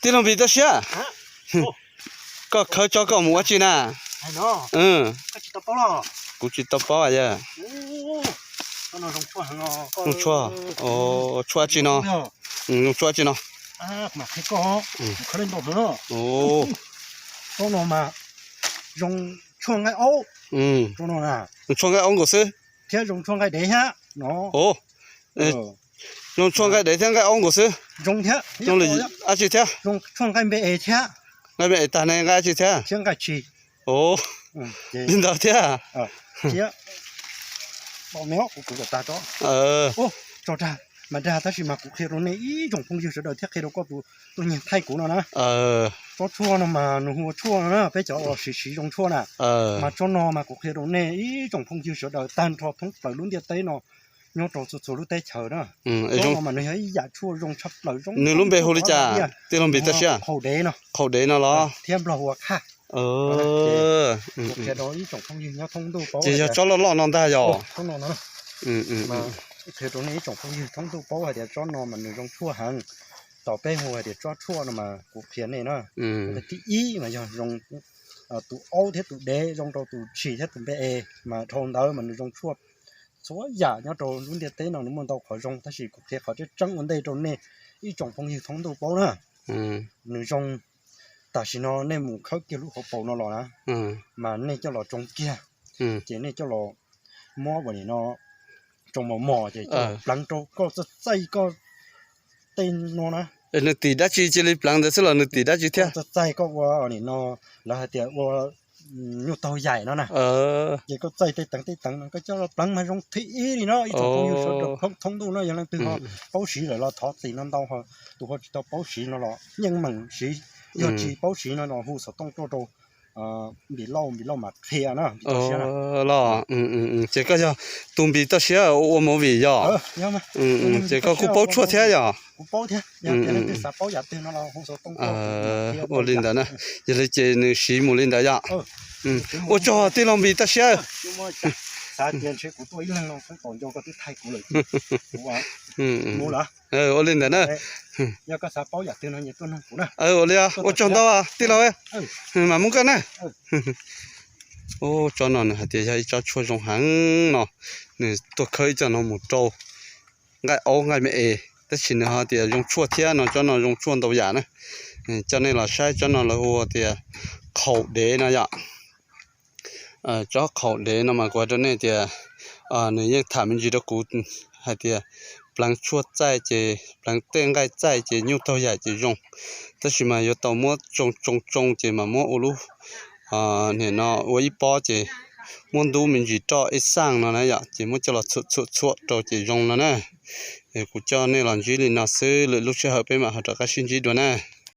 Tij laug Npis Toj Siab, koj khawb tsob koj mus ua tsi na? Kuv tsis tau paub yog. Zoo tshuaj, tshuaj tsi no? Zoo tshuaj tsi no? Zoo tshuaj nqaij aub nkaus xwb. Thiab zoo tshuaj nqaij dev thiab no. Zoo tshuaj nqaij dev thiab nqaij aub nkaus xwb. Zoo li dab tsi thiab? Nqaij me es tag ne nqaij dab tsi thiab? Li ntawd thiab. Mas dag tab sis mas kuv qhia rau nej ib tsoom phooj ywg sawv daws thiab qhia rau koj tus tuaj nyiag thaij kuv no na. Tsob tshuaj no mas nws hu ua tshuaj no na, peb cov uas siv siv zoo tshuaj na. Mas tsob no mas kuv qhia rau nej ib tsoom phooj ywg sawv daws tag nrho thoob plaws lub ntiaj teb no, nyob rau txhua txhua lub teb chaws na. Tsob no mas nws yog ib yam tshuaj zoo tshaj plaws, zoo, nws lub npe hu li cas, tij laug Npis Toj Siab? Qhaum dev no, qhaum dev no los? Thiab Nplog hu ua khaj. Kuv qhia rau ib tsoom phooj ywg nyob thoob ntuj paub ces yog tsob loj loj no ntag yog? Qhia rau nej ib tsoom phooj ywg thoob ntuj paub hais tias tsob no mas nws zoo tshuaj heev. Tom peb hu hais tias tsob tshuaj no mas kuv qhia nej na. Thib ib mas yog zoo tus aub thiab tus dev, zoo rau tus tshis thiab tus npe es, mas dhau ntawd mas nws zoo tshuaj txhua yam nyob rau lub ntiaj teb no nws muaj ntau qhov zoo, tab sis kuv qhia qhov tseeb tseeb ua ntej rau nej ib tsoom phooj ywg thoob ntuj paub na. Nws zoo, tam sim no nej mus khawb kiag lub hauv paus no los na, mas nej coj los tsoo kiag, ces nej coj los muab ua nim no tsoo mos mos ces coj los pleev rau koj txaij txaij koj tej no na. Nws tim dab tsi cia li pleev ntawd xwb los nws tim dab tsi thiab? Txaij txaij koj ua nim no, lawv hais tias ua nyuj taug yaim no na. Ces koj txaij tej teev tej teev no koj coj los pleev mas zoo thib ib li no ib tsoom phooj ywg sawv daws thoob ntuj no, yog leej twg ho paub siv lawm los thov txim no ntau, tus ho tsis tau paub siv no los yeej meem siv, yog tsis paub siv no los hu xov tooj tuaj rau Npis Lauj, Npis Lauj mam qhia na. Los, ces koj yog tus Npis Toj Siab ua movie yog? Ces koj kuj paub tshuaj thiab yog? Ua li ntawd na, yog li ces nws siv mus li ntawd yom. Ua tsaug tij laug Npis Toj Siab. Ua li ntawd na. Ua li, ua tsaug ntau tij laug, mam muab koj na. Tsob no nws hais tias yog ib tsob tshuaj zoo heev no, nws tuaj khawb ib co no mus rau nqaij aub nqaij me es, tab sis nws ho tias zoo tshuaj thiab no, tsob no zoo tshuaj ntau yam na. Coj nej los saib tsob no lawv hu tias qhaum dev no yom. Tsob qhaum dev no mas kuv hais rau nej tias nws yeej tham me ntsis rau kuv hais tias pleev tshuaj txaij ces pleev tej nqaij txaij ces nyuj taug yaim ces zoo. Tab sis mas yuav tau muab tsoo tsoo tsoo ces mas muab ua lub, nim no ua ib pob ces muab ntub me ntsis roj ib xaj no na yom, ces muab coj los txhuam txhuam txhuam rau ces zoo no na. Kuv coj nej los ntsib li no xwb, lwm lub sij hawm peb mam ho rov qab sib ntsib dua na.